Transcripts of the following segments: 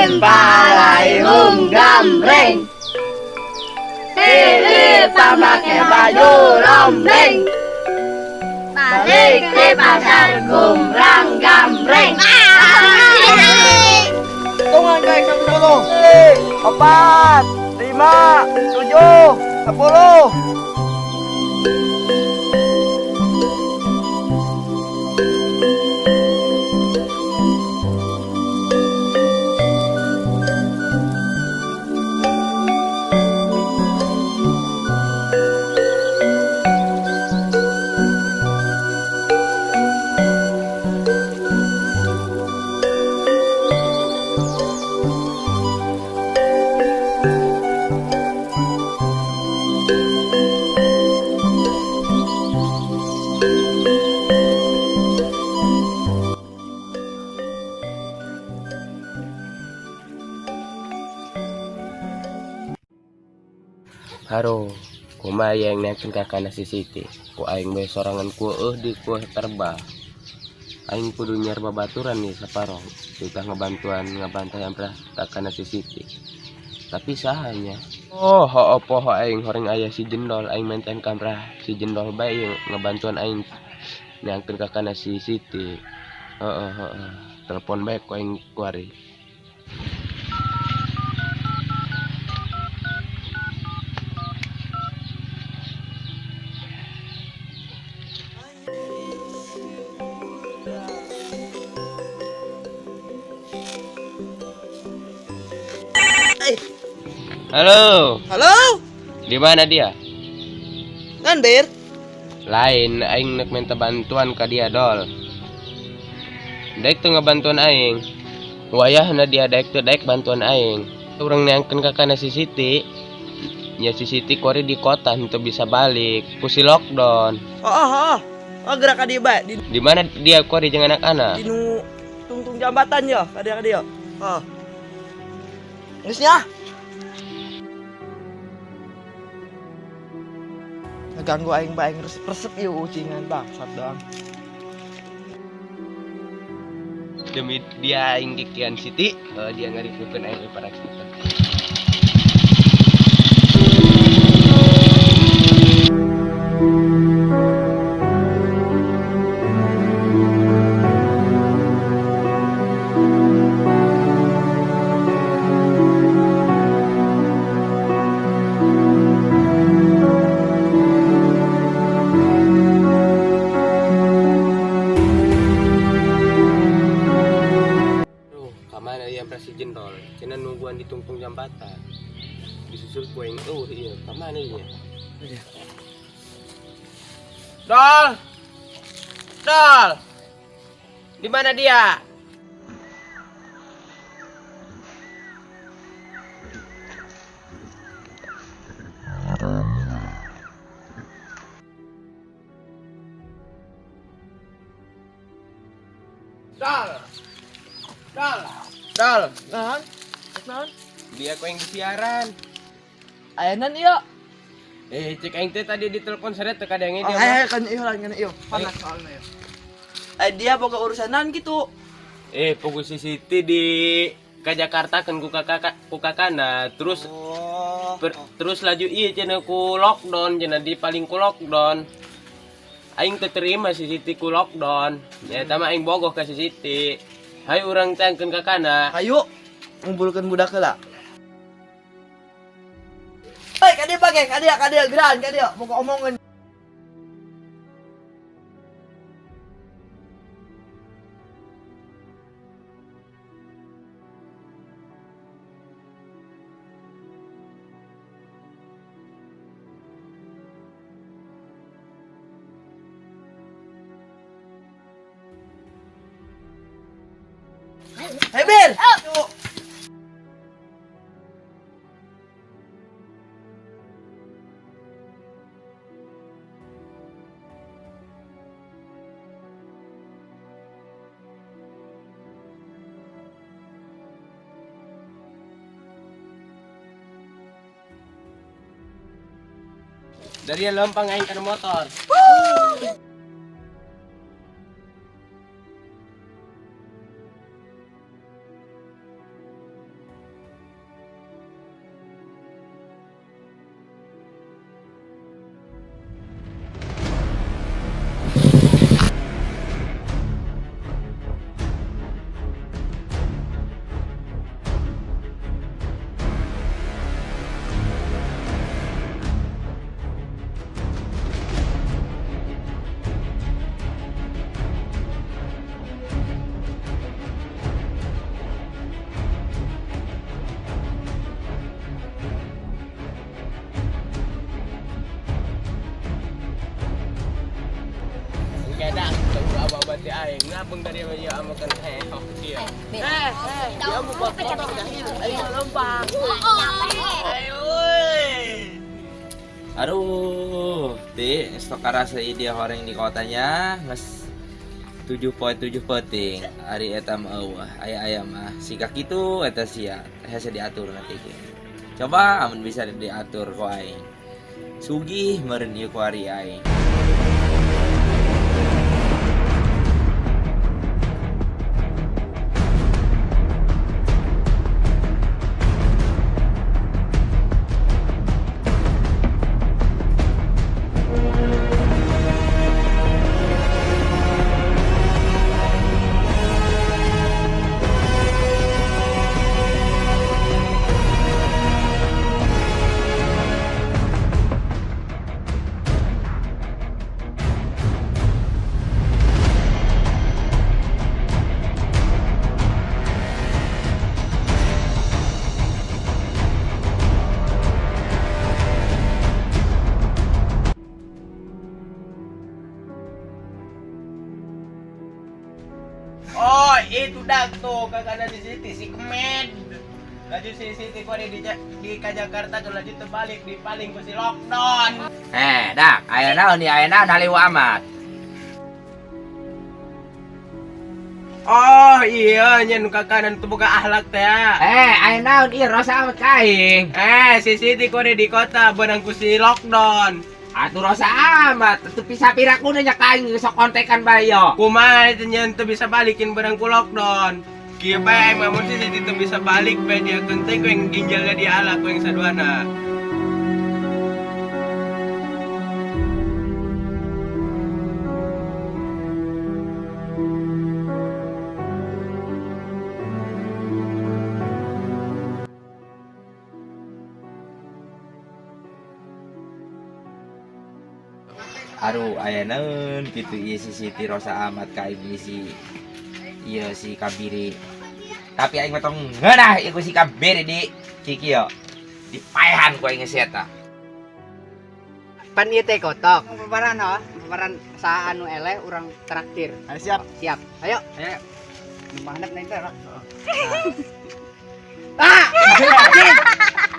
Palai gambreng. Siti pamake baju lombleng. Balik di pasar gumbrang gambreng. Hitungan guys, sampai 10. 4, 5, 7, 10. Haro, kumaha yang neangkeun kakana si Siti? Ku aing bae sorangan ku eueuh di ku terbang. Aing kudu nyiar babaturan nih saparo. Titah ngebantuan ngabantah yang kakana si Siti. Tapi sahanya. Oh, ho poho aing horeng aya si Jendol, aing menten kamrah si Jendol bae yang ngebantuan aing neangkeun kakana si Siti. Heeh, heeh. Telepon bae ku aing kuari. Halo, Halo, di mana dia? Ngandir. Lain, aing nek minta bantuan ka dia dol. Daek tuh ngebantuan aing. Wayahna dia daek tuh daek bantuan aing. Urang neangkeun kakana si Siti. Ya si Siti kuari di kota henteu bisa balik. Ku si lockdown. Oh. Oh, gerak ka dieu bae di Di mana dia kuari jeung anak-anak? di nu tungtung jambatan ya, ka dieu ka dieu. Oh. Geus nya. Ngeganggu aing bae aing resep-resep ieu ucingan bangsat doang. Demi dia aing kikian Siti, dia ngaripukeun aing para kita. Duh, kamana yang si Jendol? Cenah nungguan di tungtung jambatan. Disusul ku aing eueuh ieu, kamana ieu? Dol. Dol. Di mana dia? Dol. Dol. Dol. Naon? Naon? Dia ku yang di siaran. Ayanan ieu. Eh, cek aing teh tadi ditelepon seret teu kadenge Oh, dia. ayo kan ieu lah kan ieu. Panas soalnya ieu. Eh dia boga urusanan gitu. Eh, pugu si Siti di ke Jakarta kan ku kakak ku kakana terus Oh. terus laju iya cenah ku lockdown cenah di paling ku lockdown. Aing teu terima si Siti ku lockdown. Ya tama aing bogoh ka si Siti. Hayu urang tangkeun kakana. Hayu ngumpulkeun budak heula. Hei, ka dieu bage, ka dieu, ka dieu, geran, ka dieu, boga omongan. Hei, Bir. Yuk. Dari lempang aing kana motor. Kedak tunggu abah ti aing ngabeng dari ieu amakan heh kieu. Dia mau buat foto ayo lompat. Ayo. Aduh, ti stok karasa dia horeng di kotanya geus 7.7 peuting. Ari eta mah eueuh, aya-aya mah sikak kitu eta sia hese diatur nanti ge. Coba amun bisa diatur ku aing. Sugih meureun ieu ku ari aing. Oh, itu dah tuh kakaknya di Siti si Kemed. Laju si Siti kok di ke Jakarta tuh laju terbalik di paling ku si lockdown. Dak, aya naon nih, aya naon halieu amat. Oh iya nya nu kakanan tuh boga akhlak teh. Aya naon ieu rosa amat ka aing. Si Siti kok di kota benang ku si lockdown. Atuh rosa amat, teu bisa pirakuna nya ka aing sok kontekan bae yo. Kumaha teh nya teu bisa balikin benang ku lockdown. Kieu bae mah mun si Siti teu bisa balik bae dia teh ku yang ginjalnya diala ku yang saduana. Aduh, aya naon kitu ieu si Siti rosa amat ka aing si ieu si Kabiri. Tapi aing mah tong ngeunah ieu ku si Kabiri di kieu. Dipaehan ku aing si eta. Pan ieu teh kotok. Paparan ho, paparan saha anu eleh urang traktir. Ayo siap. Siap. Ayo. Ayo. Nu mahnep na teh. Ah!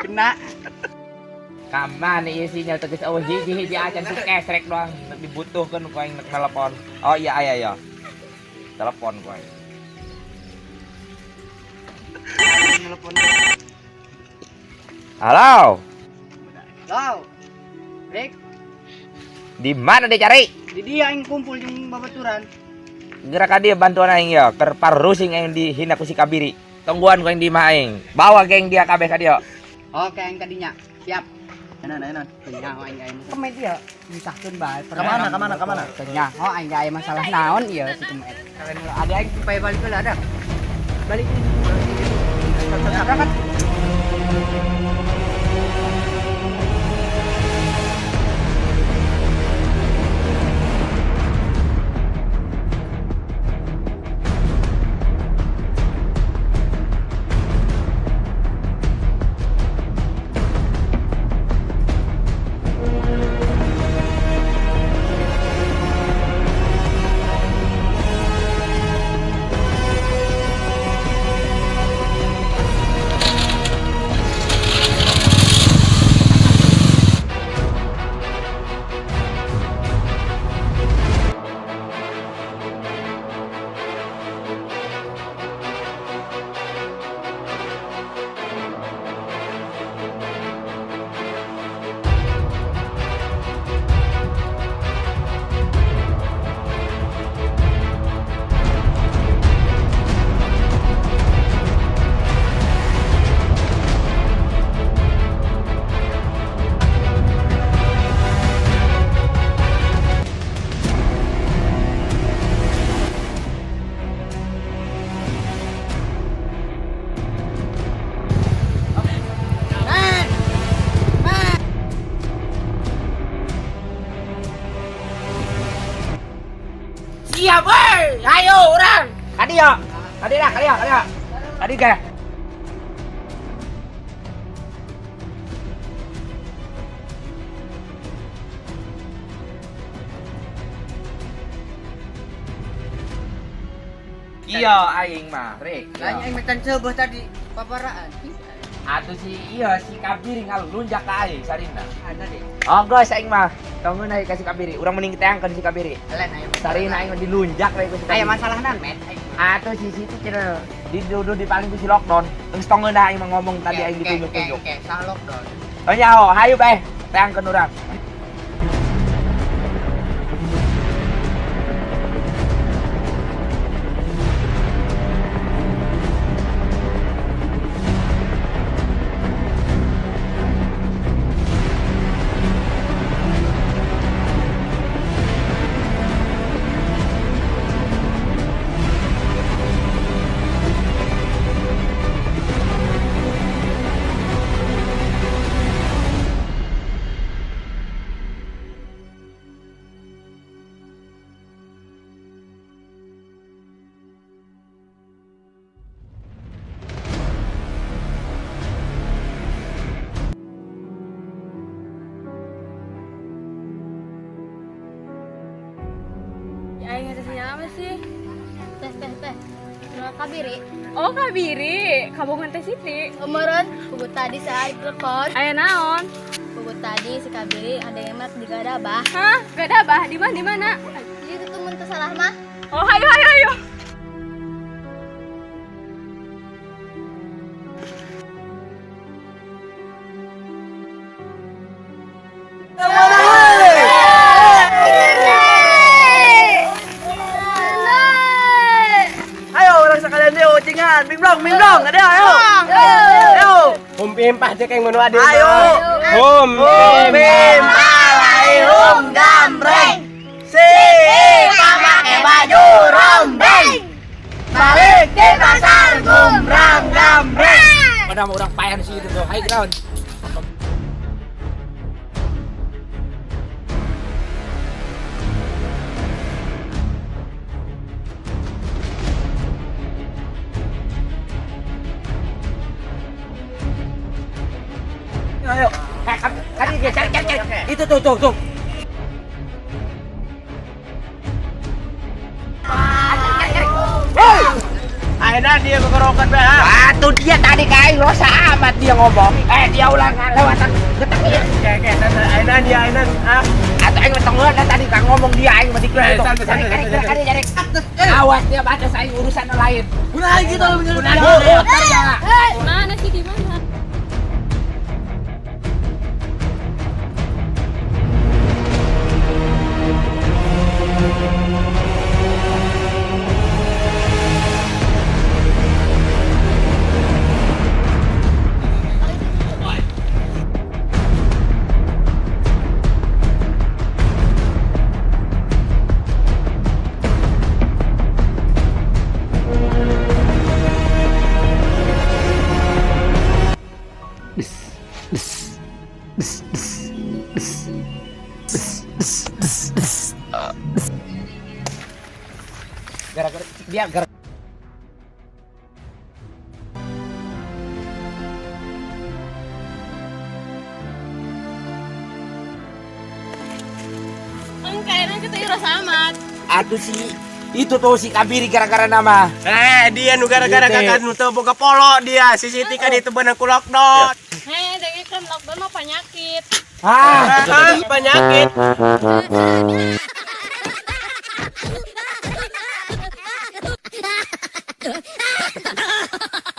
Kena. Kamana ieu sinyal tegas eueuh hiji-hiji acan si kesrek doang dibutuhkeun ku aing telepon. Oh iya aya ya. Telepon ku aing. Telepon. Halo. Halo. Rek. Di mana dicari? Di dia aing kumpul jeung babaturan. Gerak ka dia bantuan aing ya, keur parusing aing dihina ku si Kabiri. Tungguan ku aing di imah aing. Bawa geng dia kabeh ka dia. Oke aing kadinya. Siap. Enak. Tenya aing aya masalah. Kemed ieu misahkeun bae. Kamana? Tenya oh aing aya masalah naon ieu si kemed. Kalian ada aing supaya balik heula ada. Balik. Berangkat. Siap woi, ayo urang. Kadi yo. Kadi dah, kadi yo, kadi yo. Kadi ge. Iya aing mah, rek. Lain aing metan seubeuh tadi paparaan. Atuh si iya si Kabiri ngalunjak ka aing sarina. Ada deh. Oh geus aing mah. Tong ngeunah ka si Kabiri. Urang mending teangkeun si Kabiri. Lain aya. Sarina aing mah dilunjak we ku si Aya Kabiri. masalah nan, Met. Atuh si Siti cenah diduduh dipaling ku si lockdown. Geus tong ngeunah aing mah ngomong tadi aing ditunjuk-tunjuk. Oke, sah lockdown. Oh nyaho, hayu bae teangkeun urang. Aing ngasih sinyal apa sih? Teh teh teh. Nah, Kabiri. Oh, Kabiri, kabongan Teh Siti. Kemarin pugu tadi saya telepon. Aya naon? Pugu tadi si Kabiri ada yang mat di Gadabah. Hah? Gadabah? Di mana? Di mana? Jadi itu mun teu salah mah. Oh, hayu hayu hayu. Ayo orang sekalian yuk, cingan, bingblong, bingblong, ada ayo. Ayo. Hum pimpah cek yang ngono ade. Ayo. Hum Hum alai hum gambreng. Si pakai baju rombeng. Balik di pasar gumbrang gambreng. Pada mau urang payan sih itu tuh. Hayu ground. Ayo. Kan dia cari cari cari. Itu tuh tuh tuh. Akhirnya dia kekerokan be. ah. Atuh dia tadi ka aing rosa amat dia ngomong. Eh dia ulang lewatan getak ieu. Oke, oke, akhirnya dia akhirnya ah. Atuh aing mah tong ngeunah tadi ka ngomong dia aing mah dikira. Eh, santai, santai, santai, Cari cari. Awas dia baca aing urusan lain. Udah gitu Udah, udah, Mana sih di mana? Gara-gara dia gara Kan kayaknya kita ira amat. Atuh si itu tuh si Kabiri gara-gara nama. Eh, dia nu gara-gara Gitu. kakak nu teu boga polo dia. Si Siti kan itu beunang ku lockdown. Hei, dengi kan lockdown mah penyakit. Ah, Ah, penyakit.